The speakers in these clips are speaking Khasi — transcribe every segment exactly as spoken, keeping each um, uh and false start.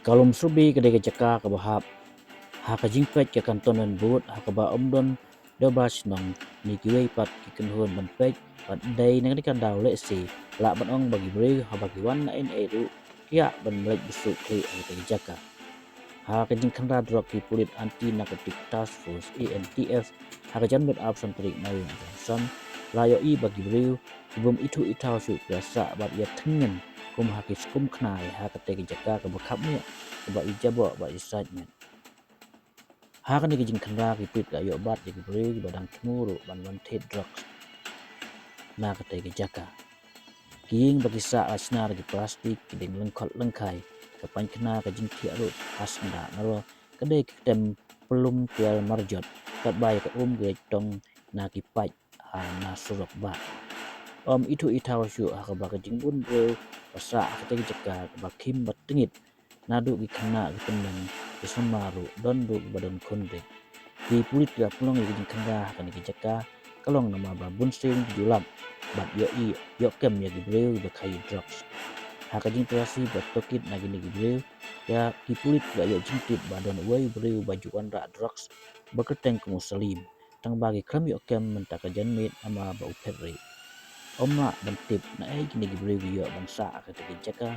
Ka Lumsyrbi ka dei ka jaka kaba hap ha ka jingpeit ka cantonment board, ha kaba ym don da ba shnong ne kiwei pat ki kynhun ban peit, bad dei na kane ka daw lehse lah ban ong ba ki briew haba ki wan na N A ruh ki ïa ban leit bsut khlieh ha kata ka jaka. Ha ka jingkhynra drok, ki pulit Anti Narcotic Task Force, A N T F, ha ka janmiet arphew san tarik Naiwieng arphew san, la ïohi ba ki briew ki bym ithuh ithaw shuh ki la sah bad ïa thngen kum ha ki skum khnai ha kata ka jaka kaba khapngiah, kaba i jaboh bad i sait met. Ha kane ka jingkhynra, ki pulit la ïoh bat ïa ki briew kiba dang thmu ruh ban wan thied drugs na kata ka jaka. Ki ïing ba ki sah la shna da ki plastik, ki dieng lyngkhot lyngkhai, ka paikhana, ka jingthiah ruh ha syndah, nalor ka dei ka ktem pylum tiar marjot, katba ïa ka um ki leit tong na ki paip ha na surok bah. Ym ithuh ithaw shuh ha kaba ka jingbun briew ba sah ha kata ka jaka kaba khim ba tyngit, naduh ki khynnah, ki tymmen, ki samla ruh, don ruh kiba don khun rit. Ki pulit ki la pynlong ïa ka jingkhynra ha kane ka jaka ka long namar ba bunsien ki ju lap bad ïohi ïoh kem ïa ki briew kiba khaïi drugs. Ha ka jingtreilang bad tohkit na kine ki briew, ïa ki pulit ki la ïoh jingtip ba don uwei u briew ba ju wanrah drugs ba kyrteng kum u Salim, tangba ki khlem ïoh kem mynta ka janmiet namar ba u phet rieh. Ym lah ban tip naei kine ki briew ki ïoh ban sah ha kata ka jaka,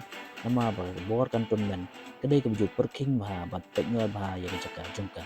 namar ba ka bor cantonment ka dei kaba ju pyrkhing bha bad peit ngor bha ïa ka jaka jong ka.